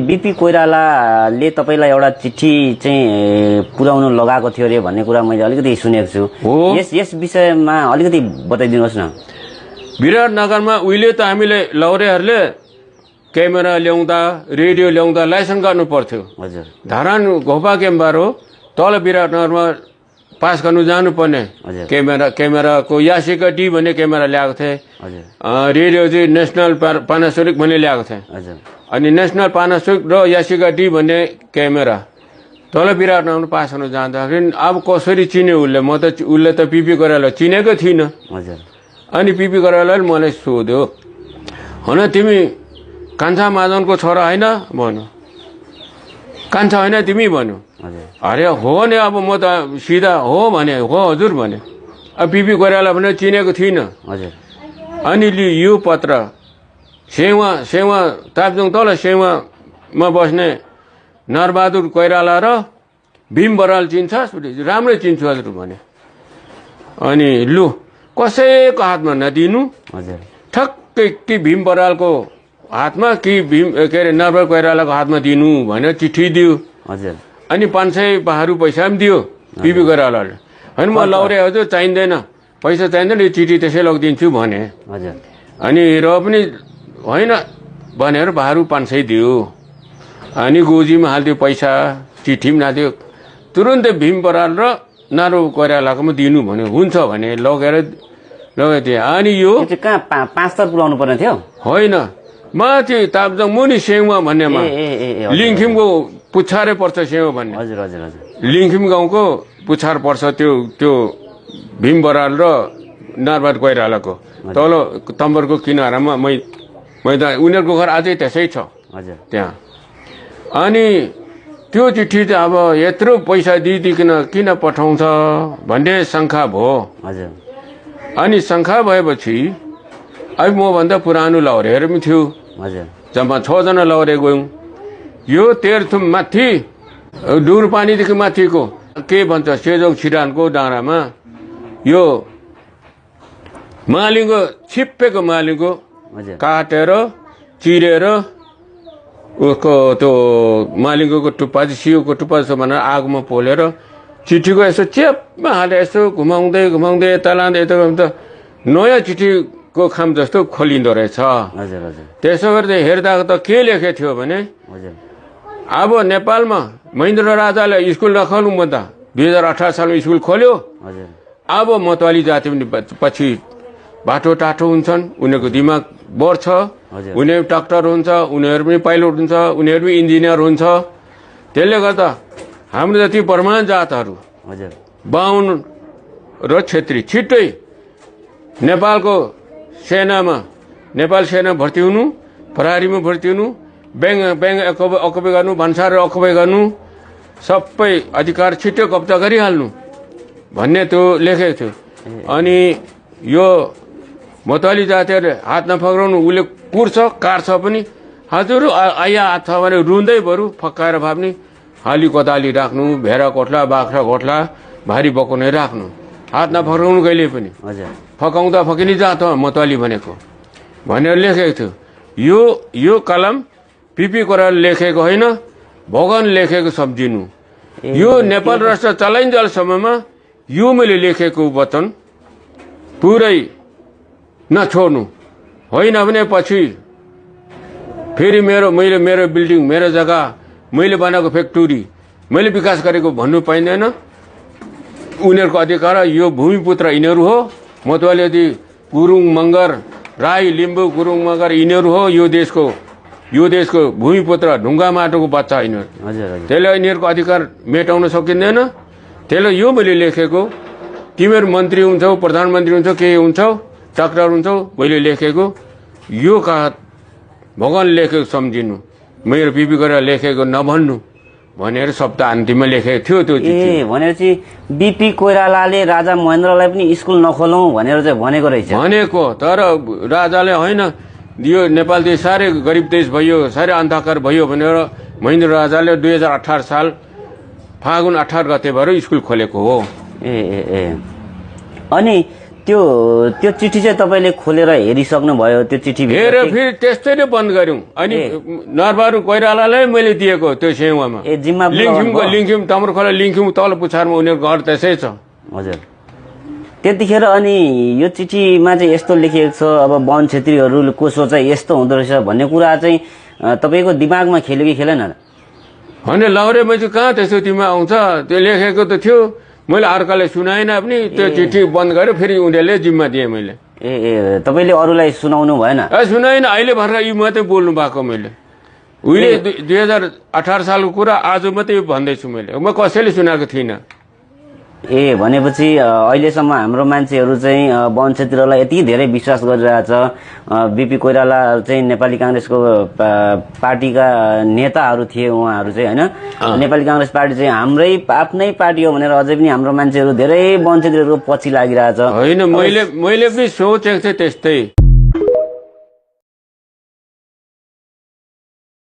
BP कोइरालाले तपाईलाई एउटा चिठी चाहिँ पुर्याउनु लगाएको थियो रे भन्ने कुरा मैले अलिकति सुनेको छु। यस विषयमा अलिकति बताइदिनुहोस् न। विराटनगरमा उहिले त हामीले लौरेहरूले क्यामेरा ल्याउँदा रेडियो ल्याउँदा लाइसेन्स गर्नु पर्थ्यो। हजुर। धरान घोपा क्याम्बार हो, तल विराटनगरमा पास गर्नु जानुपर्ने। क्यामेराको यासिका डी भन्ने क्यामेरा ल्याएको थिएँ। रेडियो चाहिँ नेसनल पानासोनिक भन्ने ल्याएको थिएँ। अनि नेसनल पानासोनिक र यासिका डी भन्ने क्यामेरा तल विराटनगरमा पास गर्नु जाँदाखेरि अब कसरी चिन्यो उसले त पिपी कोइराला चिनेको थिइनँ। अनि पिपी कोइरालाले मलाई सोध्यो, होइन तिमी कान्छा महाजनको छोरा होइन भन्यो। कान्छा होइन तिमी भन्यो। अरे हो नि, अब म त सिधा हो भने हो हजुर भने। अब पिपी कोइराला भनेर चिनेको थिइनँ। अनि यो पत्र सेवा ताप्जुङ तल सेवामा बस्ने नरबहादुर कोइराला र भीम बराल चिन्छस्? राम्रै चिन्छु हजुर भने। अनि लु कसैको हातमा नदिनु, ठक्कै कि भीम बरालको हातमा कि के अरे नरबहादुर कोइरालाको हातमा दिनु भनेर चिठी दियो। अनि 500 बहारू पैसा पनि दियो पिपी कोइरालाले। होइन म लौरे हजुर चाहिँदैन, पैसा चाहिँदैन, यो चिठी त्यसै लगिदिन्छु भने। अनि र पनि होइन भनेर बहारू 500 दियो। अनि गोजीमा हालिदियो पैसा, चिठी पनि हालिदियो। तुरुन्तै भीम बराल र नरबहादुर कोइरालाकोमा दिनु भन्यो। हुन्छ भने लगाइदिएँ। अनि यो कहाँ 5 स्तर पुऱ्याउनु पर्ने थियो? होइन, माथि ताप्जुङ मुनि सेवा भन्नेमा लिङखिमको पुच्छारे पर्छ सेवा भन्ने। लिङखिम गाउँको पुच्छार पर्छ त्यो भीम बराल र नरबहादुर कोइरालाको तल तम्बरको किनारामा मैदान। उनीहरूको घर अझै त्यसै छ त्यहाँ। अनि त्यो चिठी चाहिँ अब यत्रो पैसा दिइदिकन किन पठाउँछ भन्ने शङ्का भयो। अनि शङ्का भएपछि अब मभन्दा पुरानो लौरेहरू पनि थियो। जम्मा 6 जना लौरे गयौँ। यो तेह्रथुम माथि डुरपानीदेखि माथिको के भन्छ सेजोङ छिरानको डाँडामा यो मालिङ्गो छिप्पेको मालिङ्गो काटेर चिरेर उसको त्यो मालिङ्गोको टुप्पा चाहिँ सियोको टुप्पा जस्तो भनेर आगोमा पोलेर चिठीको यसो चेपमा हालेर यसो घुमाउँदै यता लाँदै यता नयाँ चिठीको खाम जस्तो खोलिँदो रहेछ। त्यसो गर्दा हेर्दा त के लेखेको थियो भने अब नेपालमा महेन्द्र राजाले स्कुल नखोल्नु भन्दा 2018 सालमा स्कुल खोल्यो। अब मतवाली जाति पनि पछि बाटो टाटो हुन्छन्, उनीहरूको दिमाग बढ्छ, उनीहरू डाक्टर हुन्छ, उनीहरू पनि पाइलट हुन्छ, उनीहरू पनि इन्जिनियर हुन्छ। त्यसले गर्दा हाम्रो जति ब्राह्मण जातहरू बाहुन र क्षेत्री छिट्टै नेपालको सेनामा नेपाल सेना भर्ती हुनु, प्रहरीमा भर्ती हुनु, ब्याङ्क अकुपाई गर्नु, भन्सार अकुपाई गर्नु, सबै अधिकार छिट्टै कब्जा गरिहाल्नु भन्ने त्यो लेखेको थियो। अनि यो मतवाली जातिहरूले हात नफक्राउनु, उसले कुर्छ काट्छ पनि। हजुर आया हात छ भने रुँदै बरु फकाएर भए पनि हाली कोदाली राख्नु, भेडा कोठला बाख्रा कोठला भारी बकाउने राख्नु, हात नफक्राउनु कहिले पनि। फकाउँदा फकिने जात हो मतवाली भनेको भनेर लेखेको थियो। यो कलम पिपी कोइरालाले लेखेको होइन, भगवान लेखेको सम्झिनु। यो नेपाल राष्ट्र चलाइन्जेलसम्ममा यो मैले लेखेको वचन पुरै नछोड्नु, होइन भने पछि फेरि मेरो बिल्डिङ, मेरो जग्गा, मैले बनाएको फ्याक्ट्री, मैले विकास गरेको भन्नु पाइँदैन। उनीहरूको अधिकार, यो भूमिपुत्र यिनीहरू हो। मतवाली यदि गुरुङ मगर राई लिम्बू गुरुङ मगर यिनीहरू हो यो देशको भूमिपुत्र, ढुङ्गा माटोको बच्चा यिनीहरू। त्यसले यिनीहरूको अधिकार मेटाउन सकिँदैन। त्यसले यो मैले लेखेको, तिमीहरू मन्त्री हुन्छौ, प्रधानमन्त्री हुन्छौ, के हुन्छौ, डाक्टर हुन्छौ, मैले लेखेको यो कागज भगवान लेखेको सम्झिनु, मेरो पिपी गरेर लेखेको नभन्नु भनेर शब्द अन्तिममा लेखेको थियो त्यो चिठी। भनेर चाहिँ बीपी कोइरालाले राजा महेन्द्रलाई पनि स्कुल नखोलौँ भनेर चाहिँ भनेको रहेछ। भनेको, तर राजाले होइन, यो नेपाल देश साह्रै गरिब देश भयो, साह्रै अन्धकार भयो भनेर महेन्द्र राजाले 2018 साल फागुन 18 गते भएर स्कुल खोलेको हो। अनि त्यो त्यो चिठी चाहिँ तपाईँले खोलेर हेरिसक्नु भयो त्यो चिठी हेर फेरि त्यस्तै नै बन्द गर्यौं अनि नरबहादुर कोइरालालाई मैले दिएको त्यो सेवामा ए जिम्मा लिङ्खिम तम्रोखोला लिङ्खिम तल पुछारमा उनीहरूको घर त्यसै छ हजुर त्यतिखेर अनि यो चिठीमा चाहिँ यस्तो लेखिएको छ अब वन क्षेत्रीहरूको सोचाइ यस्तो हुँदो रहेछ भन्ने कुरा चाहिँ तपाईँको दिमागमा खेल्यो कि खेलेन होइन लौरे मैले कहाँ त्यस्तो तिमीमा आउँछ त्यो लेखेको त थियो मैले अर्कालाई सुनाएन पनि त्यो चिठी बन्द गरेँ फेरि उनीहरूले जिम्मा दिएँ मैले ए तपाईँले अरूलाई सुनाउनु भएन सुनाएन अहिले भर्खर यी मात्रै बोल्नु भएको मैले उहिले 2018 सालको कुरा आज मात्रै भन्दैछु मैले म कसैले सुनाएको थिइनँ ए भनेपछि अहिलेसम्म हाम्रो मान्छेहरू चाहिँ वन क्षेत्रलाई यति धेरै विश्वास गरिरहेछ बीपी कोइराला चाहिँ नेपाली कांग्रेसको पार्टीका नेताहरू थिए उहाँहरू चाहिँ हैन नेपाली कांग्रेस पार्टी चाहिँ हाम्रै आफ्नै पार्टी हो भनेर अझै पनि हाम्रो मान्छेहरू धेरै वन क्षेत्रहरूको पछि लागिरहेछ होइन मैले पनि सोचेको थिएँ त्यस्तै